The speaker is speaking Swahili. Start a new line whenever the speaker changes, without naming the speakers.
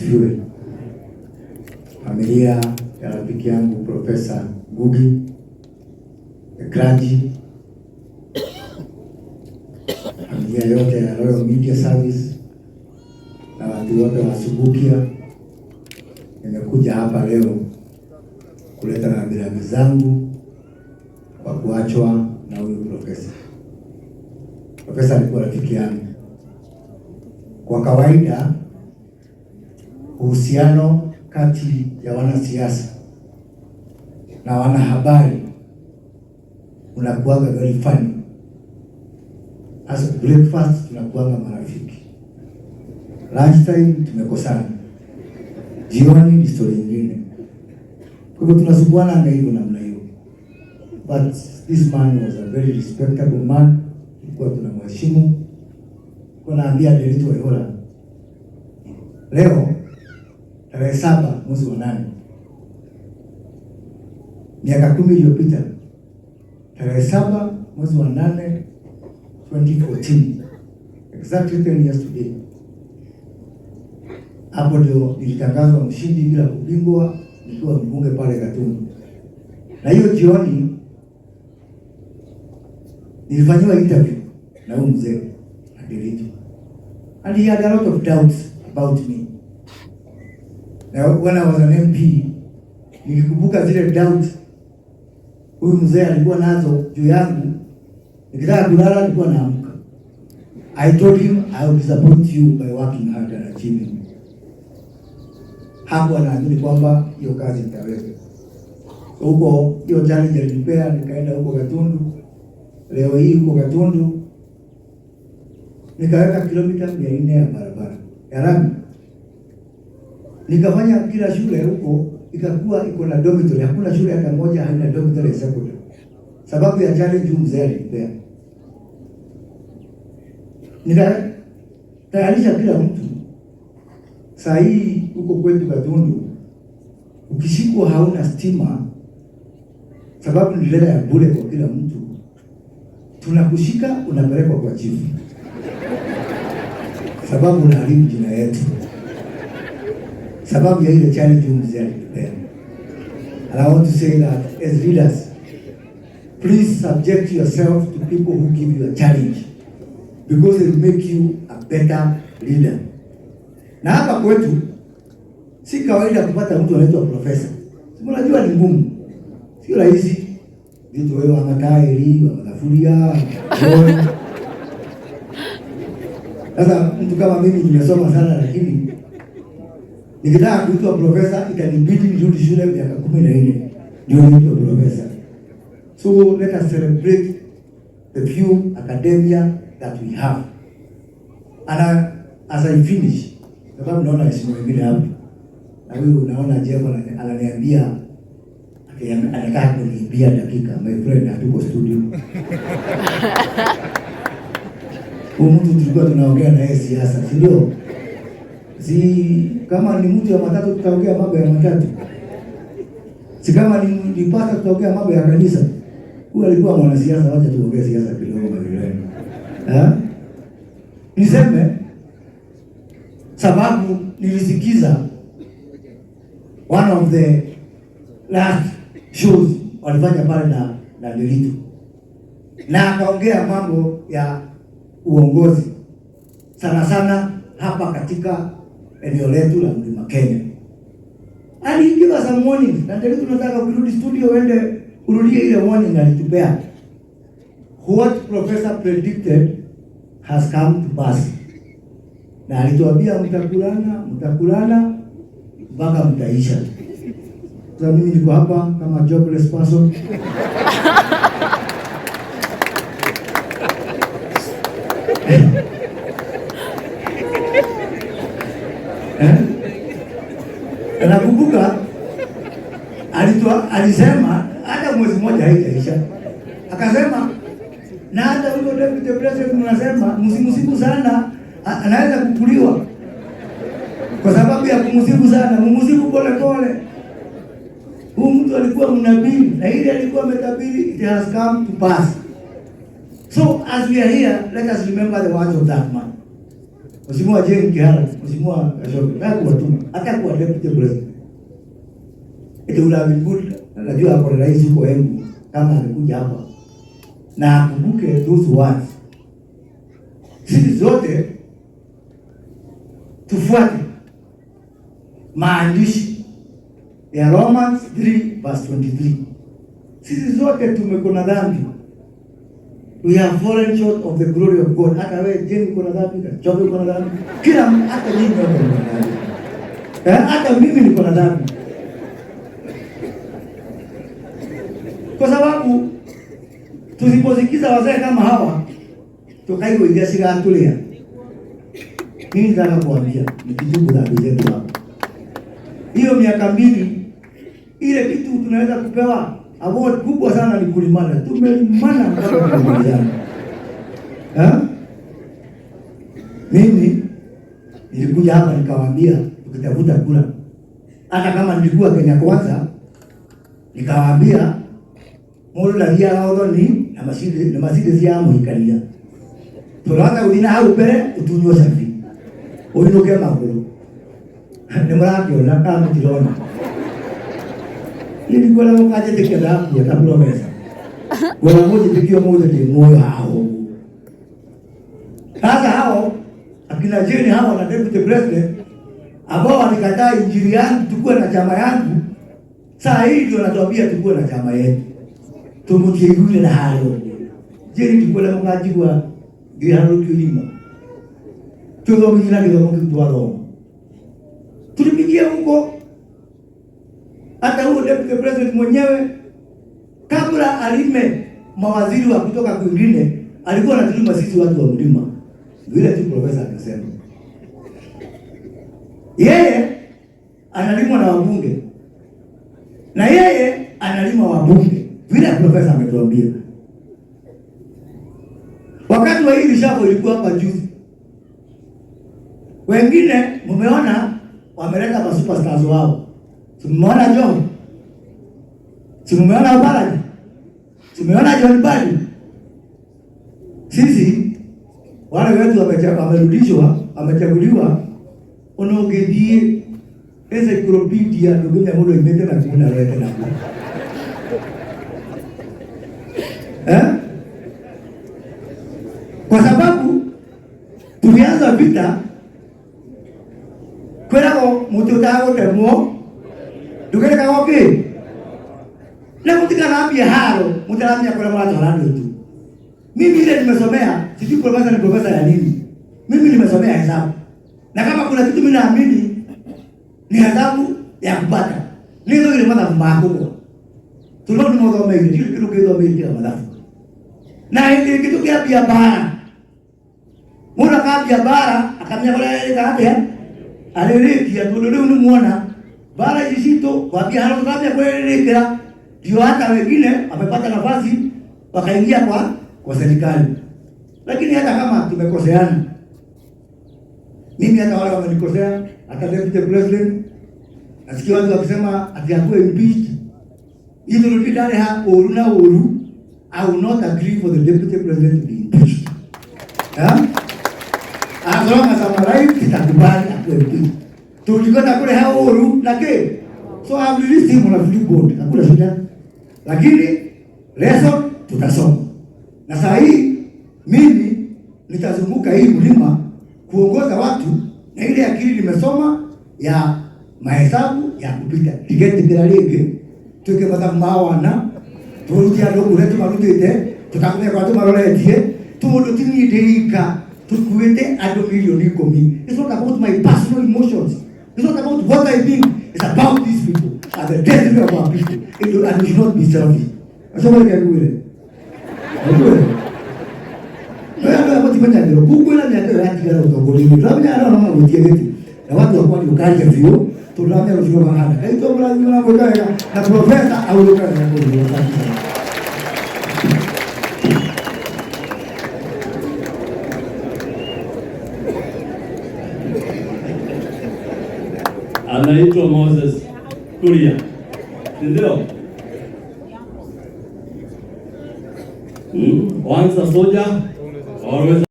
Asifiwe. Familia ya rafiki yangu Profesa Ngugi, the clergy, familia yote ya Royal Media Service na watu wote wa Subukia, nimekuja hapa leo kuleta rambirambi zangu kwa kuachwa na huyu profesa. Profesa alikuwa rafiki yangu. Kwa kawaida uhusiano kati ya wanasiasa na wanahabari unakuwaga very funny. As breakfast tunakuwaga marafiki, lunch time tumekosana, jioni ni story nyingine. Kwa hivyo tunasumbuana hivyo namna hiyo, but this man was a very respectable man, tulikuwa tunamheshimu. Kwa naambia Nderitu Waihura leo tarehe 7 mwezi wa 8, miaka 10 iliyopita, tarehe 7 mwezi wa 8 2014, exactly 10 years today, hapo ndio nilitangazwa mshindi bila kupingwa nikiwa mbunge pale Gatundu. Na hiyo jioni nilifanyiwa interview na huyu mzee Nderitu, and he had a lot of doubts about me. Now, when I was an MP, nikikumbuka zile doubts huyu mzee alikuwa nazo juu yangu, nikitaka kulala nilikuwa naamka. I told him, "I will disappoint you by working hard and achieving." Hakuwa naamini kwamba hiyo kazi itaweza. So huko hiyo challenge alinipea, nikaenda huko Gatundu. Leo hii huko Gatundu nikaweka kilomita 400 ya barabara ya lami, nikafanya kila shule huko ikakuwa iko na dormitory. Hakuna shule hata moja haina dormitory ya secondary, sababu ya challenge huyu mzee alinipea. Nikatayarisha kila mtu. Saa hii huko kwetu Gatundu ukishikwa hauna stima, sababu ni leta ya bure kwa kila mtu, tunakushika unapelekwa kwa chifu, sababu unaharibu jina yetu, sababu ya ile challenge huyu mzee alitupea. And I want to say that as leaders, please subject yourself to people who give you a challenge because it will make you a better leader. Na hapa kwetu si kawaida kupata mtu anaitwa profesa. Si unajua ni ngumu, sio rahisi. Vitu wewe wa matairi wa mathafuria. Sasa mtu kama mimi nimesoma sana, lakini nikitaka kuitwa profesa itanibidi nirudi shule miaka 14 ndio niitwe profesa. So let us celebrate the few academia that we have. And as I finish, sababu naona heshima wengine hapa na huyu unaona Jeff ananiambia anataka kuniibia dakika. My friend, hatuko studio. Huyu mtu tulikuwa tunaongea na yeye siasa, si ndio? Si kama ni mtu ya matatu tutaongea mambo ya matatu. Si kama ni pastor tutaongea mambo ya kanisa. Huyu alikuwa mwanasiasa, wacha tuongee siasa kidogo, my friend. Eh? Niseme sababu nilisikiza one of the last shows walifanya pale na Nderitu, na akaongea mambo ya uongozi sana sana hapa katika eneo letu la Mlima Kenya. And he give us some warnings. Na Nderitu, tunataka ukirudi studio uende urudie ile warning alitupea. What professor predicted has come to pass. Na alituambia mtakulana, mtakulana mpaka mtaisha. Sasa mimi niko hapa kama jobless person. Eh? Nakumbuka alisema hata mwezi mmoja haijaisha. Akasema na hata huyo deputy president mnasema msimsifu sana, anaweza kukuliwa kwa sababu ya kumsifu sana, mumsifu pole pole. Huyu mtu alikuwa mnabii na ile alikuwa ametabiri, it has come to pass. So as we are here, let us remember the words of that man. Mheshimiwa Jane Kihara, Mheshimiwa Gashoke, nataka kuwatuma hata kuwa deputy president. It would have been good. Najua hapo ni rais huko Embu kama amekuja hapa na akumbuke those words. Sisi zote tufuate maandishi ya Romans 3 verse 23. Sisi zote tumekuwa na dhambi. We have fallen short of the glory of God. Hata wewe Jane uko na dhambi, Job uko na dhambi. Kila hata nyinyi wote mko na dhambi. Eh, hata mimi niko na dhambi. Kwa sababu tusiposikiza wazee kama hawa tukaigũithia cigatũrĩa. Mimi nataka kuambia nikitubu dhambi zetu hapa. Hiyo miaka 2 ile kitu tunaweza kupewa award kubwa sana ni kulimana. Tumelimana mpaka tumemalizana. Eh? Mimi nilikuja hapa nikawaambia tukitafuta kura, hata kama nilikuwa Kenya Kwanza, nikawaambia mundu ndathiaga uthoni na macindi na macindi cia muhikania turata guthii na hau mbere utunywo cabi uinuke maguru. Ni murakiona kana mutirona? Niĩ ndikwenda mũkanjĩtĩkia ndakua ta profesa ngwenda mũnjĩtĩkie ũmũthĩ ndĩ muoyo haha ũguo. Sasa hao akina Jane hao na deputy president ambao walikataa injili yangu tukue na chama yangu, saa hii ndio natuambia tukue na chama yetu tumutiiguire na harĩa ũguo. Jane ndikwenda mũkanjigua ngĩharũkio irima tuthomithie na gĩthomo kĩu twathoma tulipigia huko. Hata huo deputy president mwenyewe kabla alime mawaziri wa kutoka kwingine alikuwa anatulima sisi watu wa mlima, vile tu profesa akasema yeye analimwa na wabunge na yeye analima wabunge, vile profesa ametuambia. Wakati wa hii reshuffle ilikuwa hapa juzi, wengine mmeona wameleta ma superstars wao. Tumeona John, tumeona Oparanya, tumeona John Mbadi. Sisi wale wetu wamerudishwa, wamechaguliwa, unaongethie encyclopedia ndũngĩmenya mũndũ oimĩte na kũ na arorete na kũ. Eh? Kwa sababu tulianza vita kwĩragwo mũtĩ ũtagũtemwo ndũgerekagwo kĩ na mũtikanambie haro mũtaramenya kũrĩa mũratwara andũ tu. Mimi ile nimesomea, sijui profesa ni profesa ya nini. Mimi nimesomea hesabu, na kama kuna kitu mimi naamini ni hesabu ya kupata nizo ile mathabu makũgwa tondũ nĩ mũthomeire ndirĩ kĩndũ kĩthomeire tiga mathabu. Na hĩndĩ ĩngĩ tũkĩambia mbara, mũndũ akambia mbara akamenya kũrĩa arĩka atĩa arĩrĩkia, tondũ rĩu nĩ muona mbara ici citũ kwambia haro tũkambia kwĩrĩkĩra, ndio hata wengine wamepata nafasi wakaingia kwa serikali. Lakini hata kama tumekoseana, mimi hata wale wamenikosea, hata deputy president nasikia watu wakisema ati akuwe impeached. Hizo ndio ha uru na uru. I will not agree for the deputy president to be impeached. Yeah? As long as I'm alive, sitakubali akuwe impeached. Tulikwenda kule hao uru na ke. So I've released him on a free bond. Hakuna shida. Lakini lesson tutasoma. Na saa hii mimi nitazunguka hii mlima kuongoza watu na ile akili nimesoma ya mahesabu ya kupita ndigetĩkĩra rĩngĩ tuĩke mathabu ma wana tũrute andũ kũrĩa tũmarutĩte tũkamenya kũrĩa tũmaroretie tondũ ti niĩ ndĩ tukuĩte andũ milioni 10. It's not about my personal emotions. It's not about what I think. It's about these people and the destiny of our people. And we should not be selfish. Acoke ngwĩre ngwĩre andũ aya matimenyagĩrwo kungwĩra mĩaka ĩyo yatigara ũtongoria-inĩ tũramenya arĩa no magũitie gĩtĩ na watu wakwa nĩ ũkaria biũ tondũ ndamenya rũciũ mahana Ngai tũmũrathime na mwĩka wega na profesa aurũka wega kũrĩ.
Anaitwa Moses Kuria, si ndio? Once a soldier, always